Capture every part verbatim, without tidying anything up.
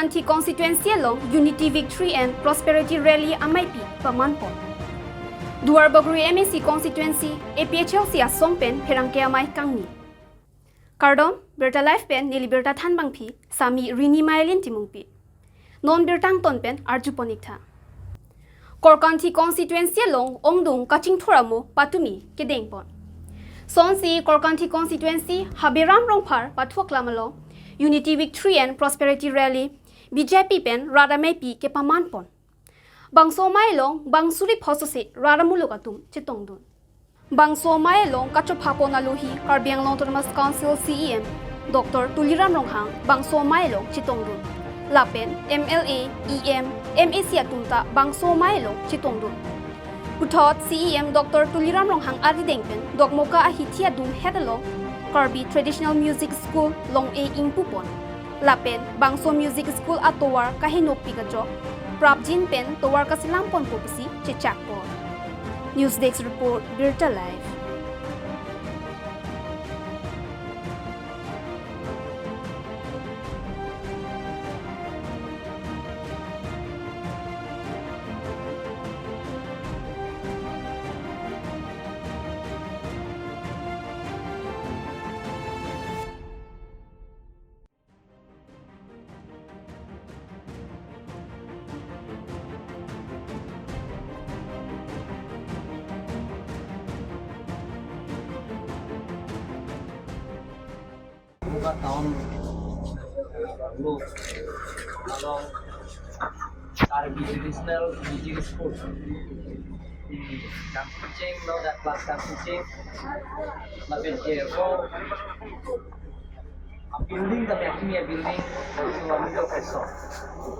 Korkanthi constituency along Unity Victory and Prosperity Rally ameipi pamanpon. Duarbagori M A C constituency A P H L C asong pen pherangke amei kangni. Kardom, Birta Live pen neli birta thanbangpi, Sami Rini Mailin Timungpi. Non birta angton pen arjupon-ik tha. Korkanthi constituency along ongdung kachingthur amo patumi kedengpon. Sonsi Korkanthi constituency Haberam Rongphar pathu aklam along Unity Victory and Prosperity Rally B J P pen rat ameipi kepamanpon. Bangso amei along bang suri phosose rat amuluk atum chetongdun. Bangso amei along kachopha pon alohi Karbi Anglong Autonomous Council C E M Doctor Tuliram Ronghang bangso amei along chetongdun. Lapen M L A, E M, M A C atum ta bangso amei along chetongdun. Puthot C E M Doctor Tuliram Ronghang arideng pen Dokmoka ahithi adunghet along Karbi Traditional Music School long-e ingpupon. Lapen bangso music school atovar kahenopik ajok prapjin pen tovar kaselamponpo pusi chechakpon. News Desk Report, Birta Live. Buka town lo along Karbi Traditional Music School. Di Kangkucheng lo, dak kelas Kangkucheng. Lapen ke ko a building, tapi akimi a building, so ami lo keso.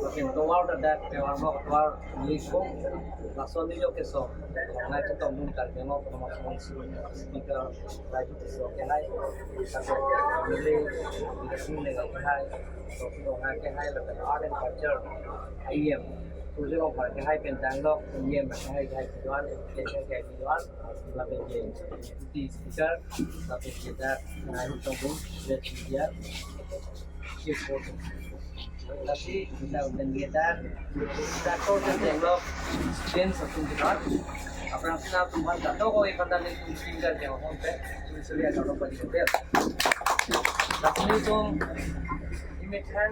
Lapen tovar dak, dak tovar lo, tovar liko, laso ami lo keso. Nai ketong dun Karbi Anglong Autonomous Council Speaker Raju Tisso kehai, lapen M L A Bidya Sing Engleng kehai, Sophie Ronghang kehai, lapen Art and Culture E M Tuliram Ronghang kehai pen danglok E M kehai, kehai keduan, kehai keduan, lapen ke Deputy Speaker, lapen ke dak nai ketong dun press media. Lasi kita udah lihat, kita kau kan tengok students atum kita. Aphrang sina atum kan tak tahu kau ikan dan itu tinggal yang hon pe, itu selia kalau bagi hotel. Tapi itu image kan,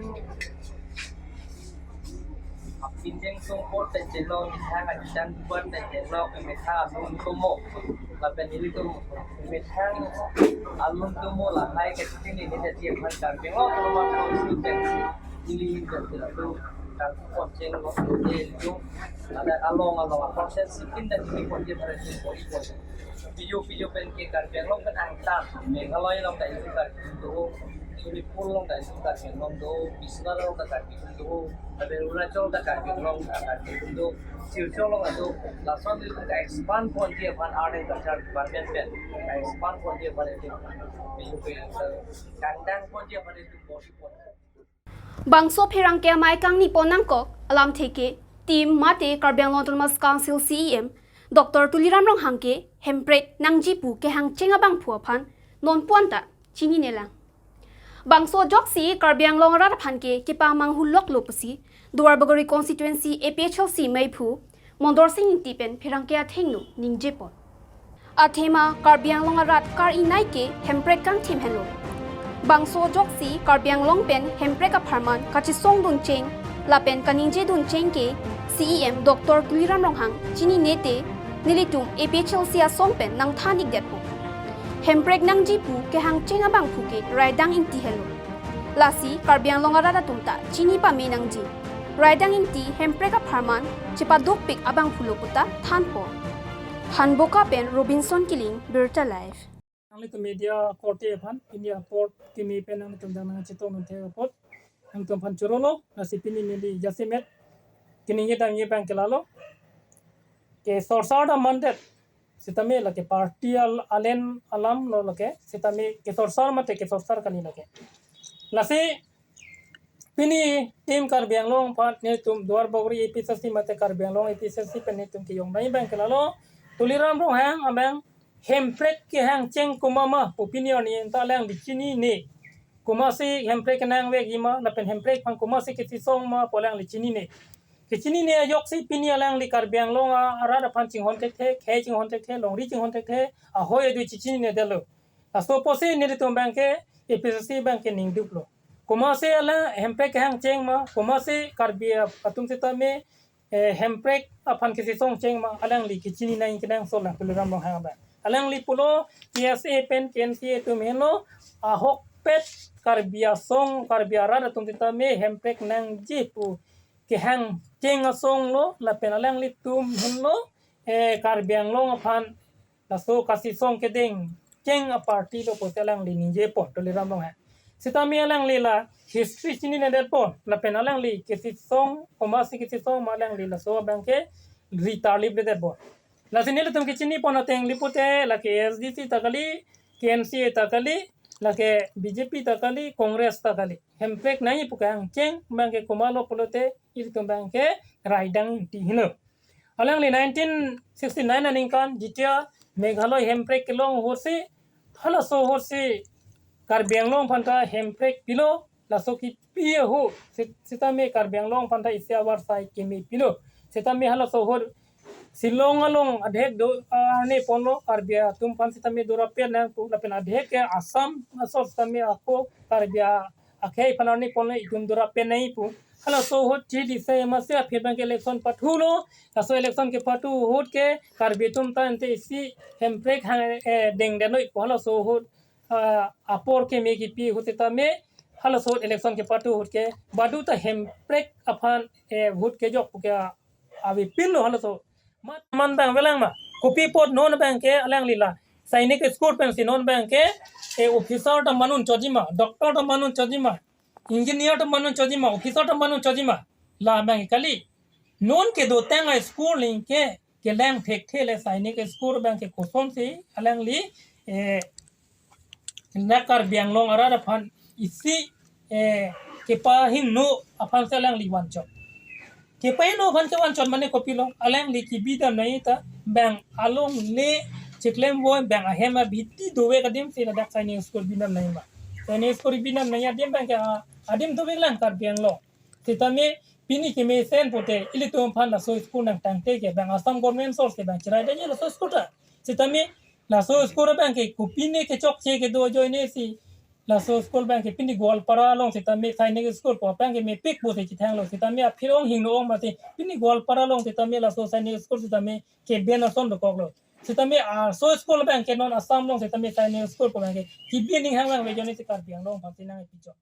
apin jeng song pot tengok, kita kan kita buat tengok, image kan asal tumo, lapen ilitum image kan alun tumo lahai ke sini ini jadi yang kan tengok kalau mau students. Ili Karbi Anglong Autonomous Council itu ada along along apa saya sikin dan ini pon dia pada sini pon pon. Pijo pijo pen ke Karbi Anglong pen angtan, Meghalaya along ta itu Karbi do, Manipur along ta itu Karbi Anglong do, Biswanath along ta Karbi do, ada Arunachal ta Karbi Anglong ta Karbi do, Silchar along ta do, lason itu ka expand pon dia pan Art and Culture Department pen, ka expand pon dia pan itu pijo pen kangdang pon dia pan itu body pon. Bangso pherangke amei kangni pon nangkok alamthe ke T E E M mate Karbi Anglong Autonomous Council C E M Doctor Tuliram Ronghang ke hemprek nangji pu kehangcheng abangphu aphan nonpu anta chininelang. Bangso ajoksi Karbi Anglong arat aphan ke kepamanghu loklo pusi Duarbagori constituency A P H L C meiphu Mondor Sing Ingti pen pherangke athengno ningjepon. Athema Karbi Anglong arat kar-inai ke hemprek kangthim henlo. Bangso ajoksi Karbi Anglong pen hemprek apharman kachesongdun cheng lapen kaningjedun cheng ke C E M Doctor Tuliram Ronghang chinine te nelitum A P H L C asong pen nangthan-ikdetpo. Hemprek nangji pu kehangcheng abangphu ke Raidang Ingti henlo. Lasi Karbi Anglong arat atum ta chini pame nangji. Raidang Ingti hemprek apharman chepadokpik abangphulo puta thanpo. Hanboka pen Robinson Killing, Birta Live. Nanglitum media korte aphan, pini apor kimi pen nanglitum dang nangchetong nangthek apot, nangtum aphan chorolo, lasi pini neli jasemet, kini nge dang nge bang kelalo. Ke sorsar da mandet, sitame lake party al-, alen alam lo lake, sitame ke sorsar mate ke sorsar kani lake. Lasi, pini T E E M Karbi Anglong aphan nelitum Duarbagori A P H L C mate Karbi Anglong A P H L C pen nelitum kejong nai bang kelalo, Tuliram Ronghang abang hemprek kehangcheng komat ma pu pini arni anta alang di chinine. komatsi hemprek kenangvekji ma, lapen hemprek aphan komatsi kesisong ma pu alangli chinine. Kechinine ajoksi pini alangli Karbi Anglong a-, arat aphan chinghon thekthe, khei chinghon thekthe, longri chinghon thekthe, ahoi adui chechinine detlo. Laso apotsi nelitum abangke A P H L C abangke ningduklo. Komatsi alang hemprek kehangcheng ma, komatsi Karbi atum sitame, eh, hemprek aphan kesisongcheng ma, alangli kechini nangji kenangsot lang Tuliram Ronghang abang. Alangli pulo K S A pen K N C A atum henlo, ahokpet Karbi asong, Karbi arat atum sitame hemprek nangji pu kehangcheng asong lo, lapen alanglitum henlo, eh, Karbi Anglong aphan laso kasisong kedengcheng a-party lo pusi alangli ningjepon Tuliram Ronghang. Sitame alangli la history chininedetpon, lapen alangli kesisong, komatsi kesisong ma alangli laso abangke ritarlipledetpon. Lasi nelitum kechinipon ateng li pute, lake A S D C ta kali, K N C A ta kali, lake B J P ta kali, Congress ta kali. Hemprek nangji pu kehangcheng abangke komatlo pulote, ilitum abangke Raidang Ingti henlo. Alangli nineteen sixty-nine aningkan jitia Meghalaya hemprek kelong ahutsi, halaso ahutsi Karbi Anglong aphanta hemprek pilo, laso kipi ahut sit-, sitame Karbi Anglong aphanta isi avarsai keme pilo. Sitame halaso ahut Shillong along adhek do, ah, arni ponlo Karbi atum aphan sitame dorapet nangpo, lapen adhek ke Assam asor sitame ako Karbi a-, akhei aphan arni ponlo itum dorapet nangji pu. Halaso ahut chidise masi aphi abangke election pathulo. Laso election kepathu ahut ke Karbi atum ta ante isi hemprek hang, eh, dengdennoi pu halaso ahut, ah, apor keme kipi ahut sitame halaso ahut election kepathu ahut ke badu ta hemprek aphan, eh, vote kejok pu ke avepinlo halaso. Mat man abang avelang ma. Kopi apot non abangke alangli la Sainik School pensi non abangke, eh, officer ta manun chotji ma, doctor ta manun chotji ma, engineer ta manun chotji ma, officer ta manun chotji ma. La abangke kali. Non kedotang a-school aningke kelang thekthe le Sainik School abangke kosonsi alangli, eh, na Karbi Anglong arat aphan isi, eh, kepahingno aphansi alangli vanchot. Kepahingno aphan kevanchot mane kopilo, alangli kebidam nangji ta bang alongle chiklemvoi bang ahem abhiti dovek adimsi ladak Sainik School bidam nangji ma. Sainik School bidam nangji adim abangke a-, adim dovek lang Karbi Anglong. Sitame pini kemesen pute ilitum aphan laso school nangtangte ke bang Assam government source ke bang chiraidetji laso school ta. Sitame laso school abangke kopine kechokche kedo ajoinesi laso school abangke pini Goalpara along sitame Sainik School pu abangke mepik pusi chithanglo. Sitame aphi ong hingno ong mati pini Goalpara along sitame laso Sainik School sitame ke-ban ason dokoklo. Sitame laso school abangke non Assam along sitame Sainik School pu abangke ke-ban ning hang lang ajoinesi Karbi Anglong aphansi nangpichot.